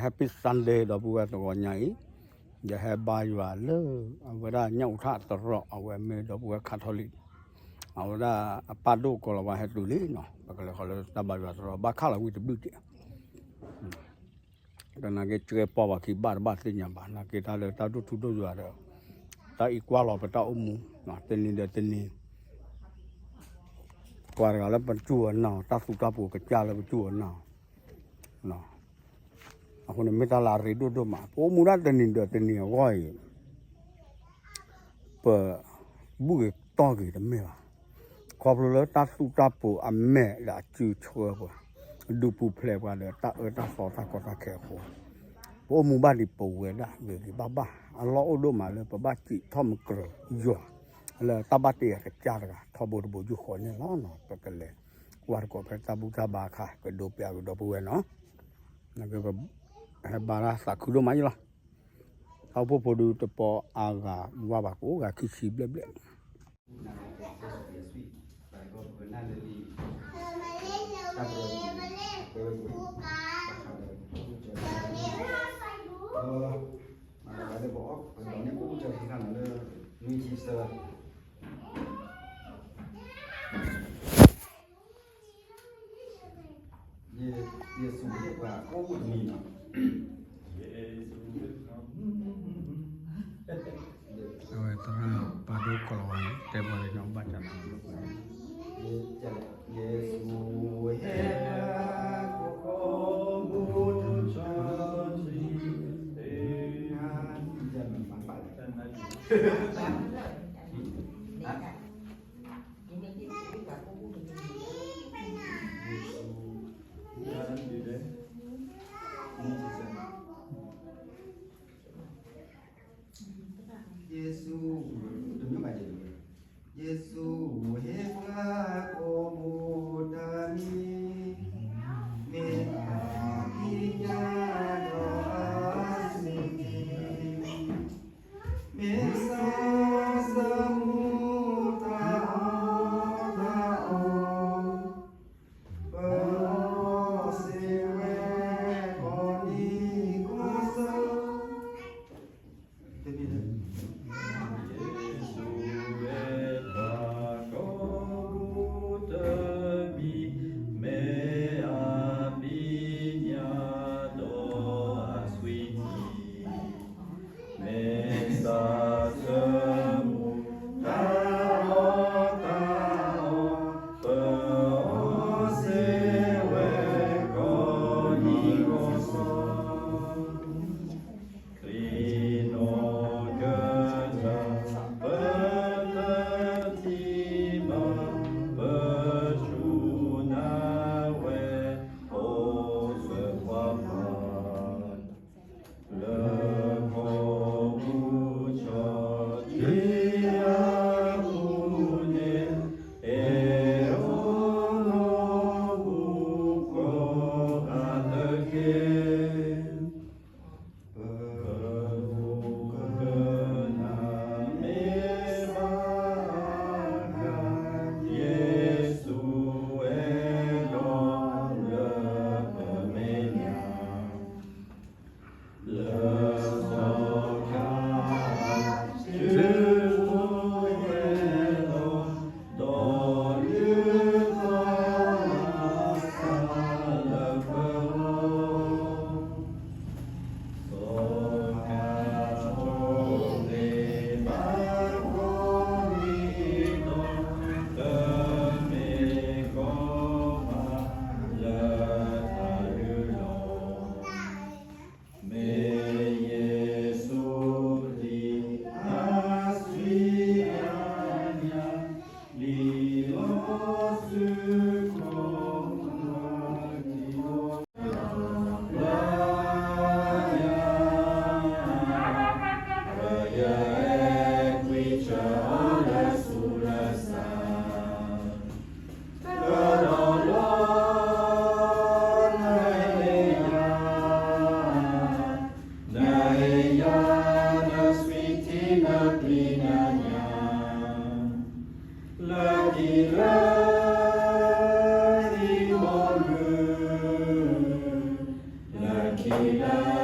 Happy Sunday ဒီပုၢ်ဝဲၢ် တဂီၤညါအံၤ, ယဟဲဘါယွၤလၢ အဝဲဒၣ်ညၣ်အူထၣ်အသရိာ် အဝဲမ့ၢ်ဒီပုၢ်ဝဲၢ် Catholic, အဝဲဒၣ်အပၢ်ဒိၣ်ကိးလီၤဝဲဟဲတုၤလံနီၤ, ပကလဲၤဃီၤလၢတၢ်ဘါယွၤသရိာ် ဘၣ်ခးလီၤဝံၤတဘျုးက့ၤ သနာ်က့ ကဲပီၢ်ပှၤခံဘၣ်တဘၣ်သ့ၣ်ညါဘၣ်, နာ်က့တၢ်လၢတၢ်ဒိၣ်ထူဒိၣ်ယွၤဒီး တၢ်အံးကွၢ်လီၤပတၢ်အိၣ်မူ, တနံၤဒီးတနံၤ, ပှၤတဂၤလၢပစူၢ်အီၤနာ်အီၤ, တၢ်သူတၢ်ပူၤကစၢ်လၢပစူၢ်အီၤနာ်အီၤ, အဃိန့ၣ်မ့ၢ်တၢ်လၢအရ့ဒိၣ်ဒိၣ်မး, ပအိၣ်မူဒၣ်တနံၤဒီးတနံၤအဂီၢ်အံၤ ပဘူၣ်ဂ့ၤတီၢ်ဂ့ၤတမ့ၢ်ဘၣ်. ခီဖျိလၢတၢ်သူၣ်တၢ်ပိာ်အမဲာ်ဒီးအစုဆှၢပှၤ, ဒုးပူၤဖျဲးပှၤဒီးတၢ်အၢတၢ်သီတၢ်ကီတၢ်ခဲအဃိ, ပအိၣ်မူဘၣ်ဒံးပဝဲဒၣ်ဂ့ၤဂ့ၤဘၣ်ဘၣ်, အလီၢ်အိၣ်ဒိၣ်မးလၢပဘၣ်စံးထီၣ်မုၢ်ကြၢးယွၤ လၢတၢ်ဘၣ်တ့အကစၢ်တဂၤ ထီဘိတဘိယူၢ်ဃီန့ၣ်လီၤ. ပကလဲၤကွၢ်တကိးဖဲတၢ်ဘူၣ်တၢ်ဘါအခါ ကဒိးပျးကဒီပုၢ်ဝဲၢ်နီၤ, ဟဲဘါတၢ်သးခုဒိၣ်မးယလီၤ. တၢ်အိၣ်ဖှိၣ်ဖိဒုတပီအါဂၤဝါဘၣ် ကိးဂၤခံဆံဘျဲၣ်ဘျဲၣ်. ယ့ၣ်ၡူးဟ့ၣ်ပှၤကိးမူတမံၤနီၤ, အဝဲသရၣ်ပၢ်ဒိၣ်ကိးလီၤဝဲန့ၣ် တဲပှၤကညီဘၣ်တၢ်လီၤ, ယ့ၣ်ၡူးဟ့ၣ်ပှၤကိးမူတမံၤ, ယ့ၣ်ၡူး, တမ့ၢ်ဘၣ်ယ့ၣ်ၡူး, ယ့ၣ်ၡူးဟ့ၣ်ပှၤကိးမူတမံၤ, မ့ၢ်အသးကံၢ်ညါဒီးအဆူၣ်ထံ, မ့ၢ်သးသမူတၢ်အီၣ်တၢ်အီ, ပအီၣ်စ့ဝဲကိးနံၤကိးစၢ်, တမ့ၢ်လၢ ယ့ၣ်ၡူးဟ့ၣ်ပှၤကိးမူတမံၤ, မ့ၢ်အသးကံၢ်ညါဒီးအဆူၣ်ထံ, မ့ၢ်သးသမူတၢ်အီၣ်တၢ်အီ, ပအီၣ်စ့ဝဲကိးနံၤကိးစၢ်, ခရံာ်နီၢ်ကစၢ် ပတထံၣ်ဘၣ်, ပစူၢ်နာ်ဝဲ အိၣ်လၢပှၤပၢ် လၢကီၢ်ပူၤကီၢ်ချၢအပူၤန့ၣ်, အဲၣ်အီၤလီၤပူၤကိးဂၤတက့ၢ်. ပဒိကနၣ်မ့ၢ်ဘၣ်အဂၤ, ယ့ၣ်ၡူးအဲၣ်လီၤလၢပမဲာ်ညါ လၢစီၤကၤ တုၤအိၣ်ဝဲလီၤ, ဒီးလုၢ်ထီၣ်လၢ်စၢ်လၢပဂီၢ်, စီၤကၤဆိၣ်ဂ့ၤဘၣ်ကိးနံၤဒီး, တမ့ၢ်ကီမးလၢတၢ်လုၢ်လီၤ. မ့ၢ်ယ့ၣ်ၡူးပျံၤအါဆှံအါညါ, လံၣ်လီၤဆူခိၣ်နၢ်, ပယွၤအဲၣ်ကွံာ်စၢၤအီၤလၢဆူလၢစၢ် ကဒီးလီၤ နအဲၣ်ယၤ, နအဲၣ်ယၤ, နဆွံထံနပျံၤနညၣ်, လၢခံလၢသံဘီမုၢ်, လၢခံလၢ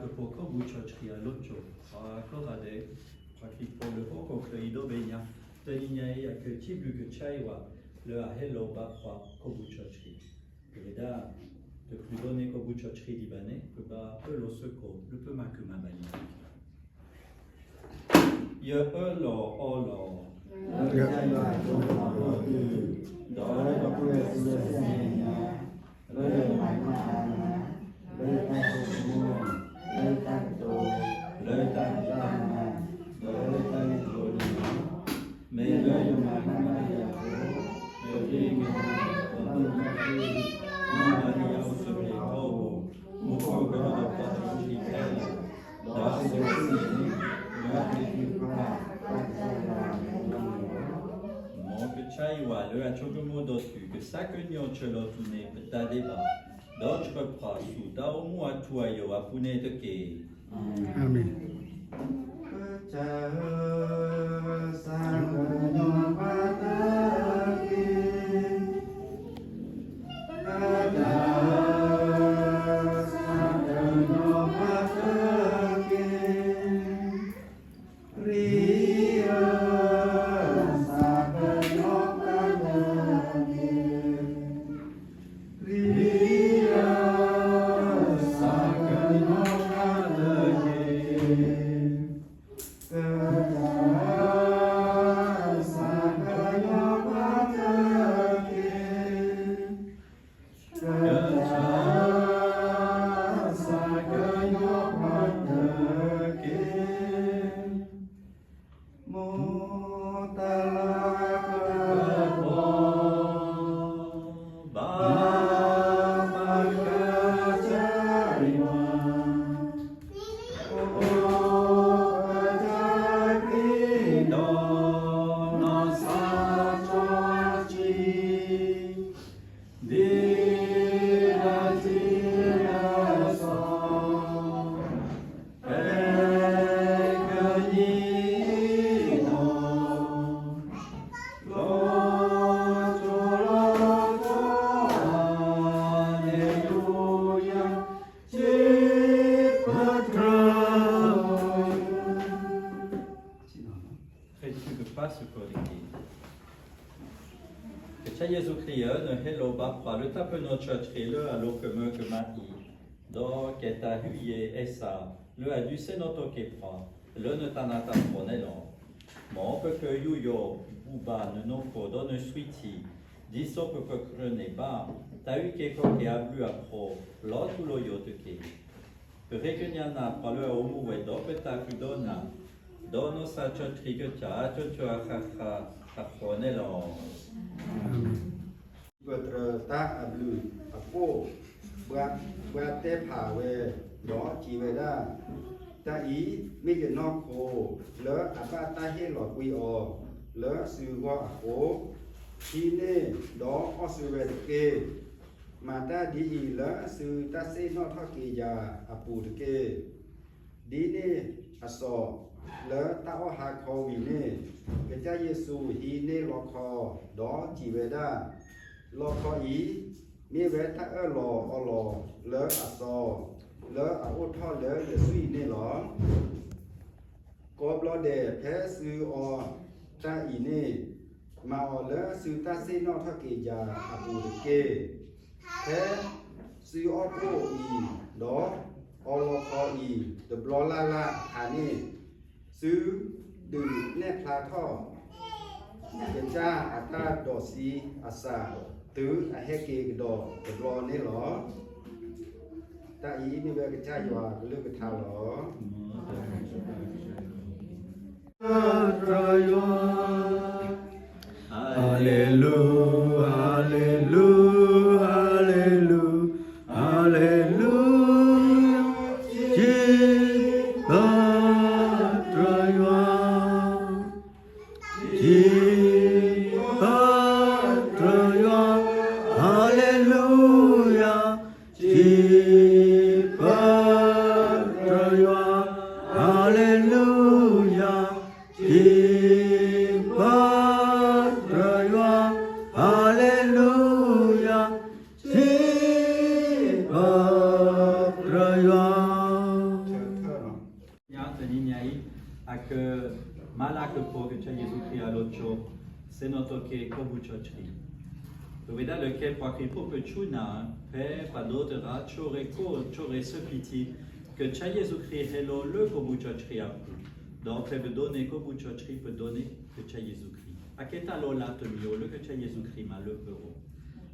ကဖိခိၣ်ဘူၣ်စီဆှံအလိၣ်ကၠိ, ပှၤကိးဂၤဒဲး, ပှၤခရံာ်ဖိလၢဟီၣ်ခိၣ်ချၢအံၤဒီဘ့ၣ်ညါ, တနံၤညါအံၤ အကစံးဘျုးကစၢ်ယွၤလၢအဟ့ၣ်လီၤဘၣ်ပှၤခိၣ်ဘူၣ်စီဆှံ, ပဝဲဒၣ် တချုးဒိးန့ၢ်ခိၣ်ဘူၣ်စီဆှံဒံးဘၣ်န့ၣ် ပဘၣ်အၢၣ်လီၤစ့ၢ်ကီး လၢပမၤကမၣ်ဘၣ်ယွၤ ယအၢၣ်လီၤအီလီၤ, လၢကစၢ်ယွၤအစိကမီၤအပူၤ, ဒီးလၢဒီပုၢ်ဝဲၢ်ဆူအဆဲၣ်မဲာ်ညါ, လၢယမၤကမၣ်အါမး, လၢယတၢ်ဆိကမိၣ်, လၢယတၢ်ကတိၤ, လၢယတၢ်ဖံးတၢ်မၤ, ဒီးလၢယတၢ်လဲၤကျဲန့ၣ်လီၤ. မ့ၢ်လၢယမၤကမၣ်ယၤအဃိ, ယဃ့ကညးဒီးတၢ်သးခု, နီၢ်မၤလံယၤအိၣ်ဆူမဲာ်ထီဘိ, မူခိၣ်ကရၢဒီးပှၤစီဆှံခဲလၢာ်, ဒီးအဆိကတၢၢ်န့ၣ်, ယွၤက့ၤသုဖး, ပၢ်ကစၢ်ယွၤအမံၤလီၤ. မ်ကစၢ်ယွၤလၢအဆိကမိၣ်ဒီးသု ကစၢ်ကညီၤဆၢလီၤသုန့ၣ် ပတၢ်ဒဲးဘး, ဒီးဆှၢပှၤဆူတၢ်အိၣ်မူအထူအယိာ်အပူၤန့ၣ်တက့ၢ်. အၤမ့ၣ်. ကစၢ်ဧၢ, စၢ်ကညီၤပှၤတက့ၢ်. ကစၢ်ဧၢ, စၢ်ကညီၤပှၤတက့ၢ်. ခရံာ်ဧၢ, စၢ်ကညီၤပှၤတက့ၢ်. ခရံာ်ဧၢ, စၢ်ကညီၤပှၤတက့ၢ်. ကစၢ်ဧၢ, စၢ်ကညီၤပှၤတက့ၢ်. ကစၢ်ဧၢ, စၢ်ကညီၤပှၤတက့ၢ်. မ်တၢ်လၤကပီၤ ဘၣ်ပကစၢ်ယွၤ, အိၣ်ပတၢ်က့ၤဒီးနီၢ်စီဆှံ, ဒ်လၢထံလၢစီ ကစၢ်ယ့ၣ်ၡူးခရံာ်ဧၢ, နဟ့ၣ်လီၤဘၣ်ပှၤလၢတၢ်ပၢၢ်နီၣ်ဆၢထံးလၢအလိၤကမၢကမၣ်အံၤ, ဒီးကဲတၢ်ဟုၣ်ယဲၢ်အဲၣ်စၢ်လၢအဒုးဆ့ၣ်နီၣ်ထီၣ်က့ၤပှၤ လၢနတၢ်နးတၢ်ဖှီၣ်န့ၣ်လီၤ. မ်ပကယူးယီၣ်ဘူၣ်ဘၣ်နနီၢ်ခိဒီးနသွံၣ်ထံး, ဒ်သိးပကကရၢန့ၢ်ဘၣ် တၢ်အုၣ်က့ၤခီၣ်က့ၤအဘျုးအဖှိၣ် လီၤထူလီၤယိာ်တက့ၢ်. ပဃ့ကညးနၤပှၤလၢအအိၣ်မူဝဲဒီးပတၢ်ဖံးဒီးနၤ, ဒီးနီၢ်စီဆှံခရံာ်ကစၢ် ကၠိကၠိအဃၣ်ဃၣ်အဃိန့ၣ်လီၤ. ပတြၢၤတၢ်အဘျုးအဖှိၣ်, ဘှါတဲဖးဝဲ, ဒီးစံးဝဲဒၣ်, တၢ်အံၤမ့ၢ်ယနီၢ်ခိလၢအဘၣ်တၢ်ဟ့ၣ်လီၤကွံာ်အီၤလၢသုဂီၢ်အဃိ, ဟံးန့ၢ်ဒီးအီၣ်ဆူၣ်ဝဲတက့ၢ်. မၤတၢ်ဒ်အံၤလၢအစုတၢ်ဆ့ၣ်နီၤထီၣ်က့ၤယၤအပူၤတက့ၢ်. ဒ်န့ၣ်အသိး, လၢတၢ်အီၣ်ဟးခီဝံၤန့ၣ်, ကစၢ်ယ့ၣ်ၡူးဟံးန့ၢ်လီခီ, ဒီးစံးဝဲဒၣ်, လီခီအံၤ, မ့ၢ်ဝဲတၢ်အၢၣ်လီၤအီလီၤလၢအစီ, လၢအအိၣ်ထီၣ်လၢယသွံၣ်န့ၣ်လီၤ. ကိးဘျီဒဲးဖဲသုအီတၢ်အံၤန့ၣ်, မၤအီၤလၢစုတၢ်ဆ့ၣ်နီၤထီၣ်က့ၤယၤအပူၤတက့ၢ်. ဖဲသုအီၣ်ကိၣ်အံၤ, ဒီးအီလီခီအံၤတဘျီလၢ်လၢ်အခါန့ၣ်, သုဒုးနဲၣ်ဖျါထီၣ် ကစၢ်အတၢ်ဒိးစံးအစၢ်, တုၤအဟဲက့ၤကဒီးတဘျီန့ၣ်လီၤ. တၢ်အံၤမ့ၢ်ဝဲကစၢ်ယွၤအကလုၢ်ကထါလီၤ. ဟါလ့လူ, ဟါလ့လူ, ဟါလ့လူ, ဟါလ့လူ, စံးဘျုးတြၢၤယွၤ. စံးဘျုးတြၢၤယွၤ, ဟါလ့လူယၤ, စံးဘျုးတြၢၤယွၤ, ဟါလ့လူယၤ, စံးဘျုးတြၢၤယွၤ, ဟါလ့လူယၤ, စံးဘျုးတြၢၤယွၤ. မၤလၤကပီၤကစၢ်ယ့ၣ်ၡူးခရံာ်အလီၢ်ကၠိ, ဆ့ၣ်နီၤထီၣ်က့ၤကိးပူၤစီဆှံ. ပဝဲဒၣ်လၢကဲပှၤခရံာ်ဖိပဆူနၤ, ဖဲပှၤဒိတဂၤဆိၣ်ဂ့ၤကိၣ်ဆိၣ်ဂ့ၤဆၢဖံးထံ, ကစၢ်ယ့ၣ်ၡူးခရံာ်ဟဲလီၤလၢကိးပူၤစီဆှံအပူၤ, ဒီးဖဲပဒိးန့ၢ်ကိးပူၤစီဆှံ ပဒိးန့ၢ်ကစၢ်ယ့ၣ်ၡူးခရံာ်. အကဲတၢ်လီၤလးတမံၤအိၣ်လၢကစၢ်ယ့ၣ်ၡူးခရံာ်မၤလၢပဂီၢ်.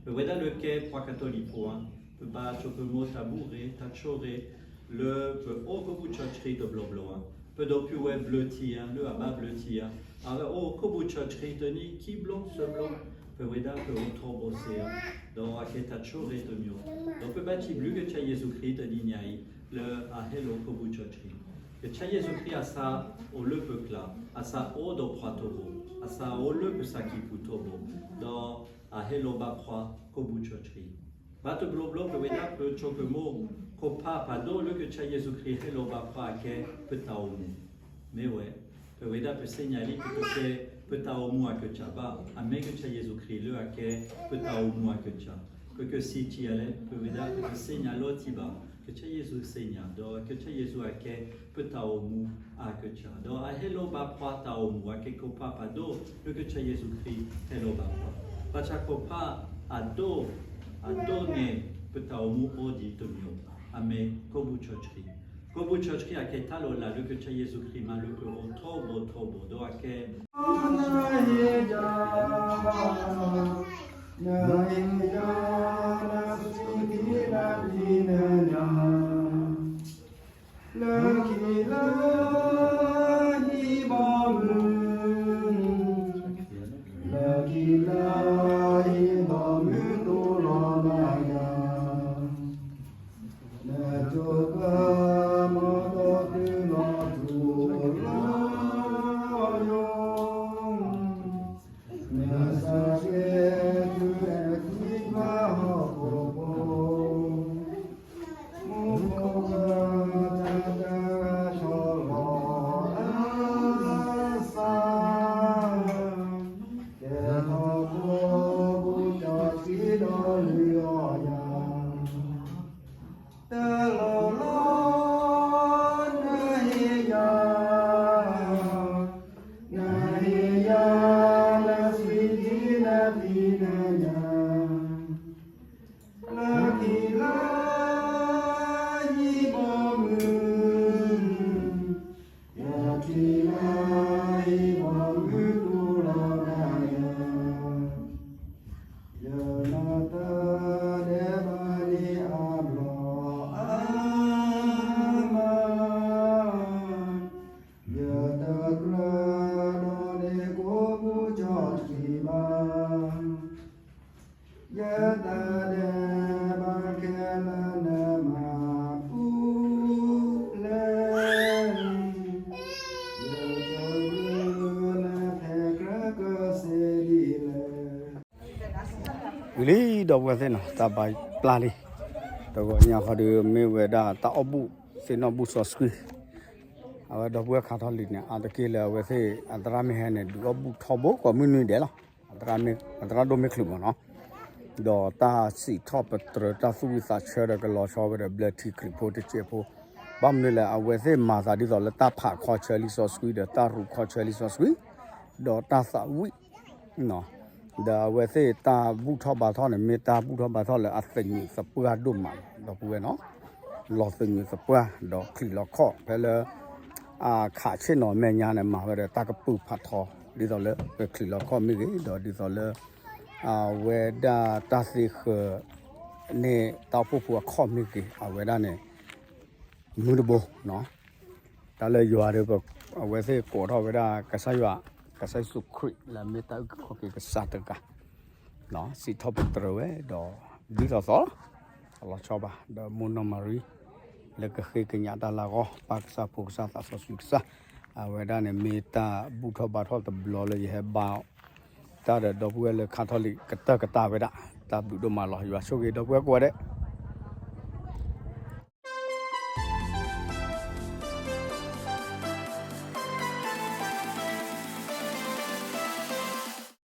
ပဝဲဒၣ်လၢကဲပှၤကထိလံၤဖိဧါ, ပဘၣ်ဆိကမိၣ်တၢ်ဘူၣ်ဂ့ၤ တၢ်ဆိၣ်ဂ့ၤ လၢပအိၣ်ကိးပူၤစီဆှံတဘျီဘျီဧါ. ပဒိးဖုးဝဲဘျၢထံဧါ, လၢအဘၣ်ဘျၢထံဧါ, အဝဲအိၣ်ကိးပူၤစီဆှံတနံၣ်ခံဘျီသၢဘျီ, ပဝဲဒၣ်ပအိၣ်ထီဘိစ့ဧါ, ဒီးအကဲတၢ်ဆိၣ်ဂ့ၤတမံၤ, ဒီးပဘၣ်စံးဘျုးကစၢ်ယ့ၣ်ၡူးခရံာ်တနံၤညါအံၤ လၢအဟဲလီၤကိးပူၤစီဆှံ. ကစၢ်ယ့ၣ်ၡူးခရံာ်အသးအိၣ်လၢပကျါ, အသးအိၣ်ဒီးပှၤထီဘိ, အသးအိၣ်လၢပသးကံၢ်ပူၤထီဘိ, ဒီးအဟဲလီၤဘၣ်ပှၤကိးပူၤစီဆှံ. ဘၣ်တဘျီဘျီပဝဲဒၣ်ပဆိကမိၣ် ခိၣ်ဖးဖးဒိၣ်လၢကစၢ်ယ့ၣ်ၡူးခရံာ်ဟဲလီၤဘၣ်ပှၤအကဲပတၢ်အိၣ်မူ, မ့ၢ်ဝဲ, ပဝဲဒၣ်ပသ့ၣ်ညါလံ ပတကဲပတၢ်အိၣ်မူအကစၢ်ဘၣ်, အမ့ၢ်ကစၢ်ယ့ၣ်ၡူးခရံာ်လၢအကဲပတၢ်အိၣ်မူအကစၢ်. ပကစံးထံၣ်အလဲၣ်, ပဝဲဒၣ်ပတသ့ၣ်ညါလီၤတံၢ်ဘၣ်, ကစၢ်ယ့ၣ်ၡူးသ့ၣ်ညါ, ဒီးကစၢ်ယ့ၣ်ၡူးအကဲပတၢ်အိၣ်မူအကစၢ်, ဒီးအဟဲလီၤဘၣ်ပှၤတၢ်အိၣ်မူအကဲ ခိၣ်ဖးဖးဒိၣ်လၢကစၢ်ယ့ၣ်ၡူးခရံာ်ဟဲလီၤဘၣ်ပှၤ, ဘၣ်ဆၣ်ခိၣ်ဖးအဒိၣ်, အဒိၣ်န့ၢ်ပတၢ်အိၣ်မူအိၣ်ဒံးတမံၤ, အမ့ၢ်ကိးပူၤစီဆှံ. ကိးပူၤစီဆှံအကဲတၢ်လီၤလးလၢကစၢ်ယ့ၣ်ၡူးခရံာ်မၤလၢပဂီၢ်ထီဘိထီဘိ, ဒီးအကဲ နဟ့ၣ်ယၤ, နဟ့ၣ်ယၤ, နစံးထံနၤတံၤနညါ, လၢခံလၢဟံၣ်ဘီမုၢ်, လၢခံလၢဟံၣ်ဘီမုၢ်တူၢ်လီၤနၤယၤ, နကၠိဘၣ်မၤဒီးတုၤလီၤထူလီၤယိာ်, နသးကဲတုၤအဲၣ်ထံဘၣ်ဟီၣ်ခိၣ်ဖိ, မူခိၣ်ကတၢၢ်တၢ်ဂၤထီၣ်လီၤအသး, ကဲထီၣ်ကိးပူၤစီဆှံဒီးလုၢ်အီၣ်ယၤ, တၢ်လီၤလး နဟ့ၣ်ယၤ, နဟ့ၣ်ယၤ, နစံးထံနၤတံၤနညါ, လၢခံလၢဟံၣ်ဘီမုၢ်, လၢခံလၢဟံၣ်ဘီမုၢ်တူၢ်လီၤနၤယၤ, ယနတၢ်ဒဲးဘးန့ၣ်အဘျီအမါ, ယတကြၢးဒီးန့ၢ်ကိးပူၤစီဆှံဘၣ်, ယတၢ်ဒဲးဘးခဲလၢာ်နမၤပူၤလဲၣ်, ယကဘျုးနဖဲကြၢးကစ့ဒ်လဲၣ်. ဝံၤလံ ဒီပုၢ်ဝဲၢ်သ့ၣ်နီၤ တၢ်ဘါပျၢ်လံ, တဂီၤညါဃီဒီးမ့ၢ်ဝဲဒၣ်တၢ်အီၣ်ဘူၣ်သ့ၣ်နီၣ်ဘူၣ်စီဆှံ, အဝဲဒီပုၢ်ဝဲၢ်ခါထီၣ်လံၤန့ၣ် အါတက့ၢ်လၢအဝဲသ့ၣ် အသရၣ်မ့ၢ်ဟဲန့ၣ် ဒုးအီၣ်ဘူၣ်ထီဘိကိးမုၢ်နွံဒဲးလီၤ, အသရၣ်ဒိၣ်မ့ၢ်ချုးမးနီၤ, ဒီးတၢ်စံးထီၣ်ပတြၢၤတၢ်သူၣ်ဝံၣ်သးဆၢဒီးကလီၤဆီဝဲဒီးဘျၢထံခရံာ်ဖိတစဲးဖိ, ဘၣ်မနုၤလဲၣ် အဝဲသ့ၣ်မၤသးဒ်သိးလၢတၢ်ဖးခီဆၢလံာ်စီဆှံ ဒီးတၢ်ရူးခီဆၢလံာ်စီဆှံ, ဒီးတၢ်သးဝံၣ် ဒီးအဝဲသ့ၣ်တၢ်ဘူၣ်ထီၣ်ဘါထီၣ်န့ၣ် မ့ၢ်တၢ်ဘူၣ်ထီၣ်ဘါထီၣ်လၢအသညူးသပှၢ်ဒိၣ်မး ဒီပုၢ်ဝဲၢ်နီၤ, လီၤသညူးသပှၢ် ဒီးချံးလီၤခီၣ်ဖဲလၢ အခးဆ့ၣ်နီၤမဲာ်ညါန့ၣ် မၤဝဲဒီးတၢ်ကပုာ်ဖးထီ ဒ်သိးလၢပချံးလီၤခီၣ်မ့ၢ်ဂ့ၤ ဒီးဒ်သိးလၢ အဝဲဒၣ်တၢ်သ့ဃၢၤန့ၣ် တၢ်အိၣ်ဖှိၣ်ဖိအခီၣ်မ့ၢ်ဂ့ၤ အဝဲဒၣ်န့ၣ် မုၢ်တဘိ တၢ်လၢယွၤဒီး အဝဲသ့ၣ်ကိးထီၣ်ဝဲဒၣ်ကစၢ်ယွၤ, ကစၢ်ယ့ၣ်ၡူးခရံာ်လၢအမ့ၢ်တၢ်အုၣ်က့ၤခီၣ်က့ၤကစၢ်တဂၤ, စံးထီၣ်ပတြၢၤဝဲဒီး ဒ်သိးသိး အလီၤဆီဘၣ် ဒီးမိၢ်နီၢ်မၤရံ လၢကဃ့ကညးတၢ်လၢအဂီၢ် ပၢ်ကစၢ် ဖိကစၢ် သးစီဆှံကစၢ်, အဝဲဒၣ်န့ၣ်မ့ၢ်တၢ်ဘူၣ်ထီၣ်ဘါထီၣ်တဘျီလၢယဟဲဘါ တၢ်ဒီးဒီပုၢ်ဝဲၢ်လၢခါထီၣ်လံၤကတၢၢ်ကတၢၢ်ဝဲဒၣ်, တၢ်ဘျုးဒိၣ်မးလီၤ. ယွၤဆိၣ်ဂ့ၤဒီပုၢ်ဝဲၢ်ကိးဂၤဒဲး.